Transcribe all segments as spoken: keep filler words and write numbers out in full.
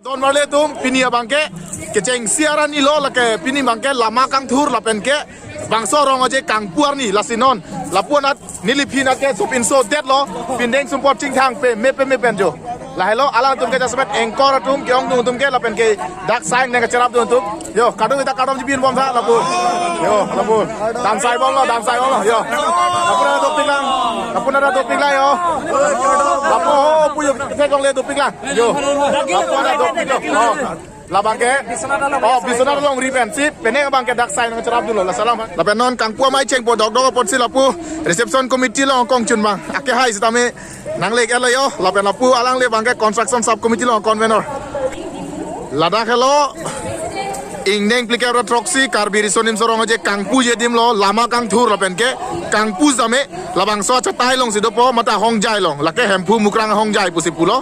Don marle atum, pini abangke kechengsi arni lo, lake pini abangke Lama Kangthur lapen ke bangso rong aje kangpu arni, lasi non lapu anat neli aphi anat ke sopinso detlo, pindeng sumpot chingthang peme peme pen jo. Lahelo alangtum ke jasemet anchor atum, ke-ongdung atum ke lapen ke dak sai angdeng kacherapdun atum. Yo, kardom, ita kardom jibin bom tha lapu. Yo, lapu. Damsai bomlo, damsai bomlo. Yo. Lapu nara dopik lang. Lapu nara dopik lang yo. Lapu ho, pu yo, tek longle dopik lang. Yo. Lapu nara dopik lang. Oh. Labangke. Oh, Biswanath along ripen si. Penang abangke dak sai nangcherapdunlo. La salam. Lapen non kangpu amei chengpo dokdok apotsi lapu reception committee along kongchun abang. Akehai sitame nangle-etlo yo, lapen lapu alangli abangke construction sub committee along convener. Ladak helo, ingdeng phlikep ra throksi Karbi Riso Nimso Rong aje kangpu aje adim lo, Lama Kangthur lapen ke kangpu sitame labangso achatai alongsi dopo, mate ahongjai along, lake Hemphu Mukrang ahongjai pusi pulo.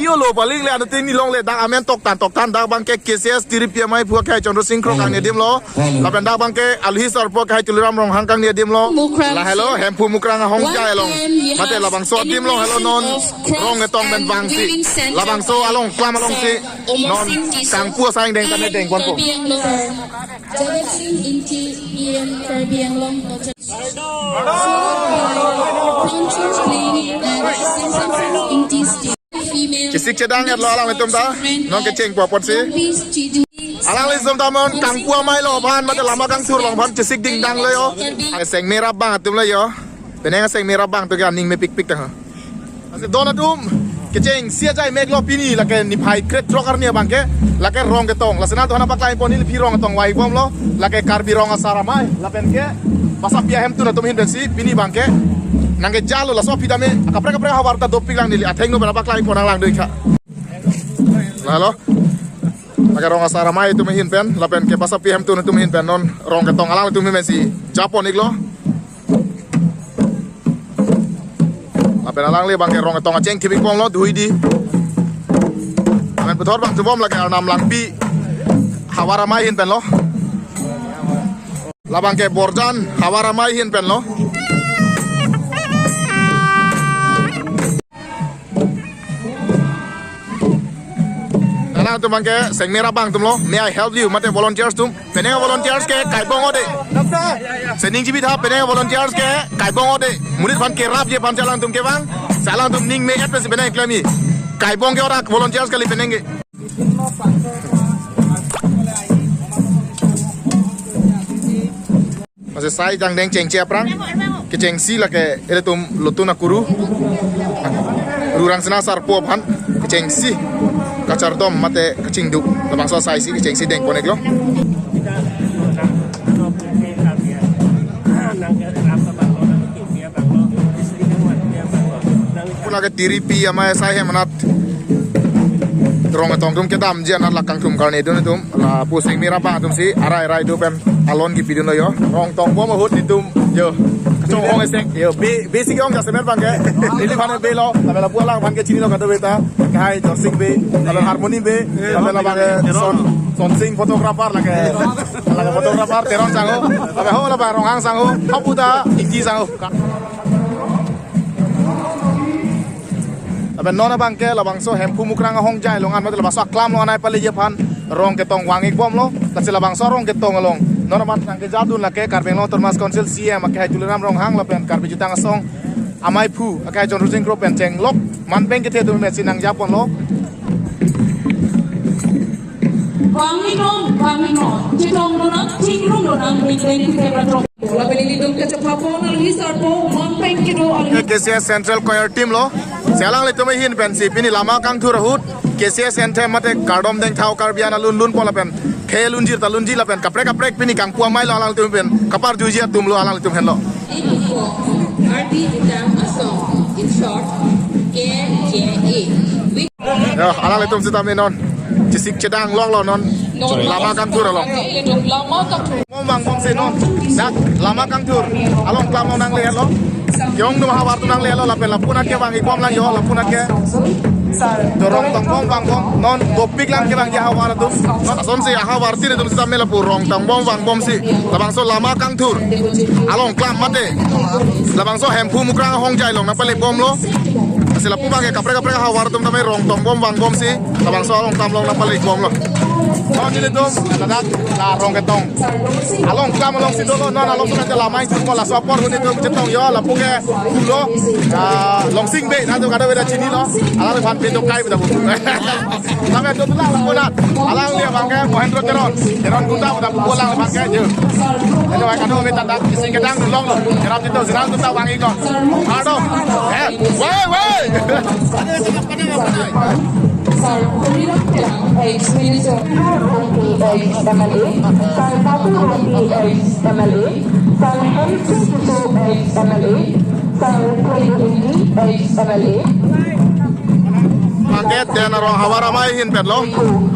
Pilo paling le anu tini longle dak amen toktan toktan, dak abangke K C S Tiripi amaiphu akhai Chandra Sing Kro kangni adim lo. Lapen dak abangke alohi sarpo akhai Tuliram Ronghang kangni adim lo. Mukrang. Lahelo Hemphu Mukrang ahongjai along. Mate labangso adim lo helo non rong ketong pen vangsi. Labangso along klam alongsi non kangpu asai angdeng tame dengponpo. Jagat Singh Ingti, E M Karbi Anglong. Contour playing at Saint Samson Ingti Stadium. Chesik chedang-etlo alanglitum ta, non kechengpo apotsi. Alanglitum ta non kangpu amei along aphan, mate Lama Kangthur along aphan chesik dingdanglo yo. Sengme rap abang atumlo yo. Penang sengme rap abang atum ke aning mepikpik ta ha. Lasi don atum, kechengsi ajai meklo pini, lake niphai krethrok arni abangke, lake rong ketong. Lasi nangtum aphan paklang pon, neli aphi rong ketong vangikbomlo, lake Karbi Rong Asar Amei lapen ke basapi ahemtun atum ahin pensi pini abangke nangkejalo, laso aphi tame kaprek kaprek ahavar ta dopik lang, neli athengno pen paklang pon nanglangdun tha. Lahelo. Lake Rong Asar Amei atum ahin pen lapen ke basapi ahemtun atum ahin pen non rong ketong alangtum ahin pensi japon-iklo. Lapen alangli abangke rong ketong acheng thipikbomlo, dui di. Lapen puthot vangchubom lake Arnam Langpi havar amei ahin penlo. Labangke Borjan havar amei ahin penlo. Alangtum abangke sengme rap abang atumlo, may I help you? Mate volunteers atum. Penang volunteers ke kaibong ode. Sening jibit ha penang volunteers ke kaibong ode. Monit aphan kerapji aphan si alangtum kevang. Si alangtum aning me-et pensi penang klemji. Kaibong ke ora volunteers kali penang ke. Lasi sai angdeng chengche aphrang, kechengsi lake ilitum lotun akuru, Rurang Sena sarpo aphan kechengsi kachardom mate kachingduk, labangso asaisi kechengsi dengpon-iklo. Puna ke Tiripi amei asai hem anat rong ketong atum kedamji anat la kangthum karne dun atum, lapu sengme rap abang atumsi arai arai do pen alon kipidunlo yo. Rong tongbom ahut nelitum yo. Kachonghong esek yo, be, be si ke-ong jasemet abangke. Neli aphan belo, lapen lapu alang aphan ke chinilo kadokave ta. Akhai Jorsing Bey, lapen Harmony Bey, lapen labang, eh, Son, Sonsing photographer lake. Lake photographer Teron sangho, lapen ho labang Ronghang sangho, hapu ta Ingti sangho. Lapen non abangke labangso Hemphu Mukrang ahongjai along an mate labangso aklam along an ai paleji aphan rong ketong vang-ikbomlo. Lasi labangso rong ketong along non amat nangkejadun lake Karbi Anglong Autonomous Council C E M akhai Tuliram Ronghang lapen Karbi Jutang Asong amaiphu akhai Chandra Sing Kro pen chenglok manpeng kethe atum pensi nangjaponlo. Vang-iknon, vang-iknon. Chetongdun nang, chingrumdun nang, big bang kita bertong. Lapen ilitum kachepapon alohi sarpo, manpeng kedo alohi. K C S Central Choir team lo. Si alanglitum ahin pensi pini Lama Kangthur ahut K C S anthem mate Kardom Dengthau Karbi An alun lunpo lapen khei lunjir ta lunji lapen kaprek kaprek pini kangpu amei lo alanglitum pen kaparjuji atumlo alanglitum henlo. Karbi Jutang Asong, in short, K J A. Yo, alanglitum sitame non chesik chedang longlo non Lama Kangthur along. Bom vangbomsi non dak Lama Kangthur along klam nangle-etlo. Ke-ongdung ahavar atum nangle-etlo lapen lapu anat ke vang-ikbom lang yo, lapu anat ke. To rong tongbom vangbom non dopik lang kevangji ahavar atum. Non asonsi ahavar tin atum sitame lapu rong tongbom vangbomsi labangso Lama Kangthur along klam mate labangso Hemphu Mukrang ahongjai along nangpalebomlo. Si lapu abangke kaprek kaprek ahavar atum tame rong tongbom vangbomsi labangso along klam along nangpalekbomlo. Non nelitum ladak la Rongketong along klam alongsi dolo, non along suka jala mai turko, laso apor huni tum chetong yo, lapu ke pulo, ah, Longsing Bey, nangtum kadokave ta chinilo, alangliphan bey dokai beda bu. Tame dothulang lapu nat, alangli abangke Mohendro Teron, Teron Kunda beda bu alangliphan ke jo. Eno kadokave ta dak isi kedang longlo, kerap itu senang tuta wang ikon. Aduh, eh, woi, woi. Sir Puri Rongpi, ex-minister, Rongpi, ex-M L A, Sir Batu Rongpi, ex-M L A, Sir Hemsing Tisso, ex-M L A, Sir Prince Rongpi, ex-M L A. Paket den aro havar amei ahin pen lo.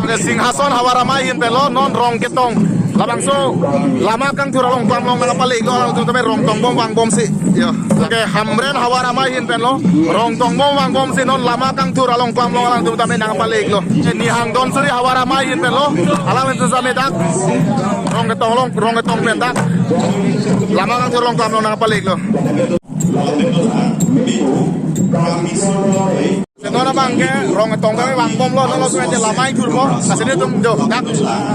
Paket Singhason havar amei ahin pen lo. Non Rongketong labangso lama kangthur along klam along nangpaleklo, alangtum tame rong tongbom vangbomsi. Yo. Paket Hamren havar amei ahin pen lo. Rong tongbom vangbomsi non lama kangthur along klam along alangtum tame nangpaleklo. Nihang Donsuri havar amei ahin pen lo. Alangtum tame dak Rongketong along, Rongketong pen dak lama kangthur along klam along nangpaleklo. Non abangke Rongketong kami vangbomlo, non laso ente lama ingthurpo. Lasi nelitum jo dak,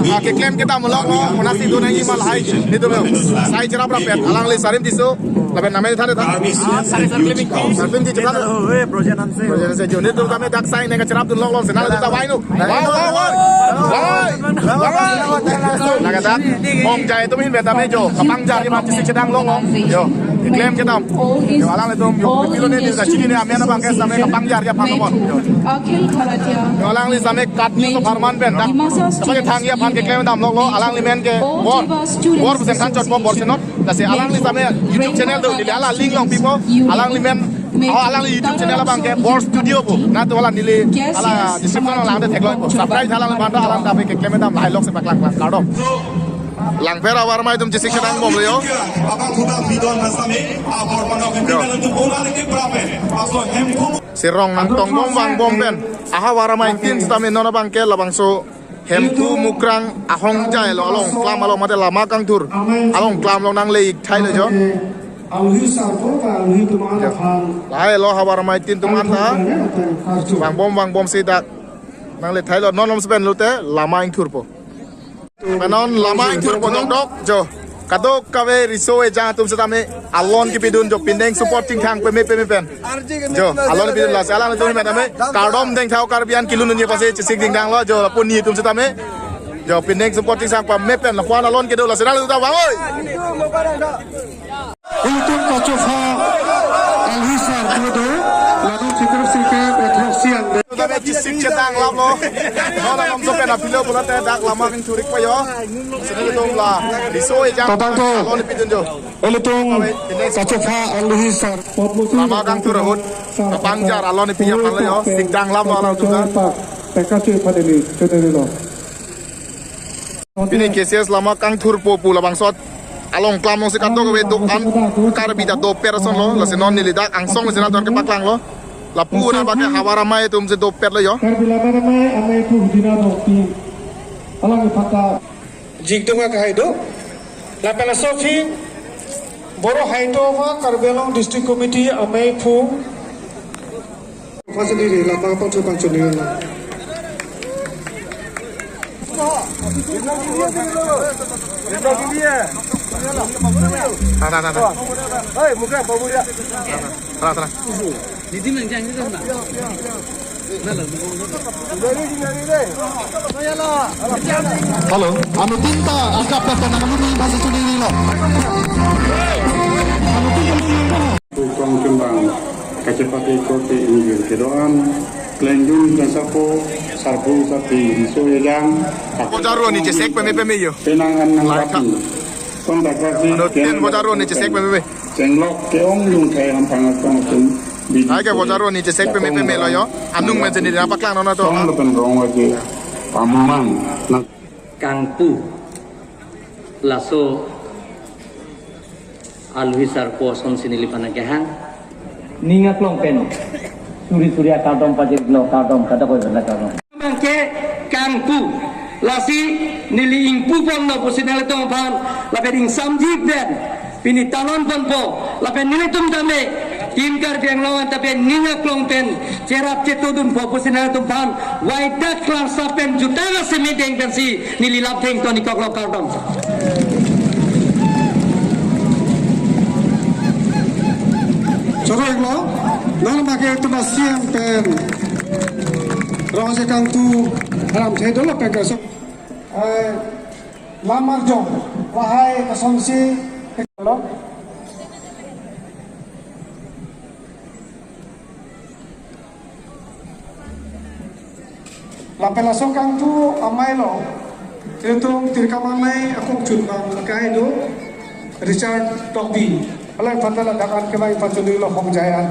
ah, keklem kedam ulonglo, monasi dun nangji ma lahai nelitum jo. Sai cherap rapet, alangli Sarim Tisso, lapen name thare tha. Ah, Sarim Tisso. Sarim Tisso. Eh, Brojen Hanse. Brojen Hanse jo. Nelitum tame dak sai neng kacherap dun longlo, senang nelitum ta vaino. Vai, vai, vai. Vai. Vai. Laga dak, Hongjai atum ahin pen tame jo, kapangjar amat chesik chedang longlo. Jo, keklem kedam. Jo, alanglitum, jo, pilo ne, neli ta chinine amen abangke same kapangjar aphan lo. Jo. Akhil Bharatiya. Jo, alangli same kat ni so pharman pen dak. Himachal Same ke thang aphan keklem damloklo, alangli men ke Bor. Bor pusen kan chotpo Bor Senot. Lasi alangli same YouTube channel do, neli hala link along pipo. Alangli men, oh, alangli YouTube channel abangke Bor Studio pu. Nangtum hala neli hala description along langdet theklongpo. Subscribe tha alangliphan, alang tame keklem kedam lahai lok si paklang klang. Kardom. Langpher havar amei atum chesik chedang bomlo jo. Jo. Si rong nangtongbom vangbom pen ahavar amei tin sitame non abangke labangso Hemphu Mukrang a-Hongjai lo along klam along mate lama kangthur along klam along nangle-ik thailo jo. Alhi sarpo ta alhi teman Jo. aphan. Lahai lo havar amei tin atum anta. Vangbom vangbomsi dak nangle thailo, non lom sepen lote lama ingthurpo. Pen non lama ingthurpo dokdok jo. Kadokave riso ejang atum sitame alon kepidun jo, pindeng support tingthang peme peme pen. Jo, alon pidun, lasi alangtum ahin pen tame kardom dengthau Karbi an kelun unji aphansi chesik dingdanglo jo, lapu nelitum sitame. Jo, pindeng support tingthang peme pen lapu an alon kedo, lasi alangtum ta vang oi. Ilitum kachopha alhi sar kedo, latum chikar sirke ethok siang de. Tame chesik chedang lamlo. Non alom so pen apilo pulote dak lama kangthur-ikpo jo. Sini tum la riso ejang. Totang to. Alon pidun jo. Ilitum kachopha alhi sar. Lama kangthur ahut kapangjar alon pi aphan lo jo, sikdang lamlo alangtum ta. Pekasi padeli, choneri lo. Pini K C S lama kangthurpo pu labangso along klam alongsi kadokave dokan Karbi ta dopet asonlo, lasi non neli dak angsong si nangtum kepaklanglo. Lapu nang pakai havar amei atumsi dopetlo jo. Karbi lama amei, amei pu dina dong pi. Alang pata. Jikdung akhai do. Lapen laso aphi Boro Haitho ava Karbi Anglong District Committee amei phu. Pasal ini lama apa tu pancun ini? Nah, nah, nah, nah. Hei, muka apa muda? Tara, tara. Hello, anu tinta angkap kata nama ini masih sendiri lo. Anu tinta ini lo. Tukang kembang kachepate kote injil kedoan, klenjun kasapo, sarpo sapi, riso ejang. Bojaro ni chesek peme peme jo. Penang an nang Lai rapi. Kontak rapi. Anu tin bojaro ni chesek peme peme. Chenglok ke-ong lungkai hampang atong atum. Hai ke bojaro ni chesek peme peme lo jo. Anung men sini dia paklang nona to. Tong lepen rong lagi. Pamumang. Nang kangpu laso alhi sarpo asonsi neliphan nangkehang. Ning aklong pen suri suri akardom pajirlo, kardom kadakoi benda kardom. Abangke kangpu, lasi neli ingpu ponlo pusi nanglitum aphan lapen ingsamji pen pini talon ponpo, lapen nelitum tame Team Karbi Anglong anta pen ning aklong pen cherap chetodunpo pusi nangtumphan waidak klarsa pen jutang aseme deng pensi neli lam thengton-ik koklo, kardom. Choro-iklo, non mage tuma siang pen Rong Aje Kangpu alam thedolo pen kaso. Eh, Lamar Jong, lahai kasonsi lo. Lapen laso kangpu amei lo, ilitum tirkam amei akong chunbang akai do, Richard Tokbi. Alangphan ta ladak an kevang pachunilo Hongjai an.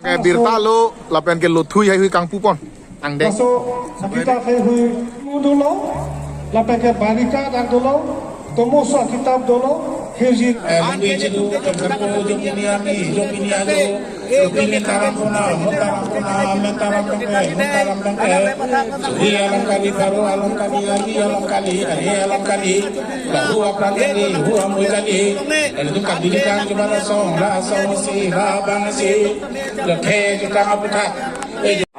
Ke birta lo, lapen ke lothui haihui kangpupon. Angdeng. Laso akitap haihui dolo, lapen ke barika dak dolo, tomoso akitap dolo, heuji. Eh, mungkin itu, tempo jok ini ami, jok ini aja. Jok ini taram puna, mutaram puna, mentaram tangke, mutaram tangke. Suhi alam kali, baru alam kali, ari alam kali, ari alam kali. Lahu apran kali, lahu amui kali. Lalu itu kabilikan cuma lasong, lasong si, labang si. Lekhe jutang aputhak.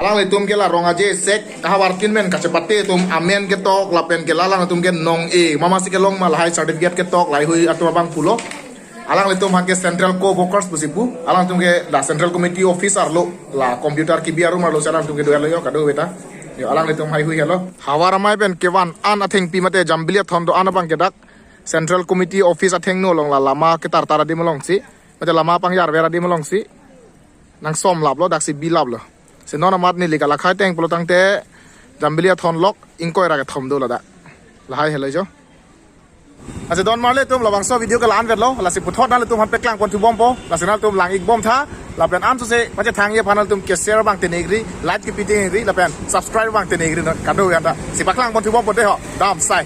Alanglitum ke la Rong Aje sek havartin pen kachepate atum amen ketok lapen ke la alangtum ke nong-e mama si kelong ma lahai certificate ketok lahaihui atum abang pulo. Alanglitum aphan ke Central Co-workers pusi pu. Alangtum ke la Central Committee officer lo, la computer kibi arum arlo si alangtum ke do-etlo, yo kadokave ta. Yo alanglitum haihui helo. Havar amei pen kevan an athengpi mate Jambili Athon do-an abang ke dak Central Committee office athengno along la lama ketartar adim alongsi, mate lama pangjirver adim alongsi nangsom laplo, daksi bi laplo. Si non amat neli kalakhai teng pulo tangte Jambili Athon lok ingkoi ra kethom do ladak. Lahai helo jo. Ache don marli atum, labangso video ke la-an vetlo, lasi puthot nanglitum aphan paklang pon thubompo, lasi nanglitum lang-ik bomtha, lapen ansose pachethangji aphan nanglitum ke share abang tenekri, like kepi tenekri, lapen subscribe abang tenekri, kadokave anta. Si paklang pon thubompo dei ho, dam sai.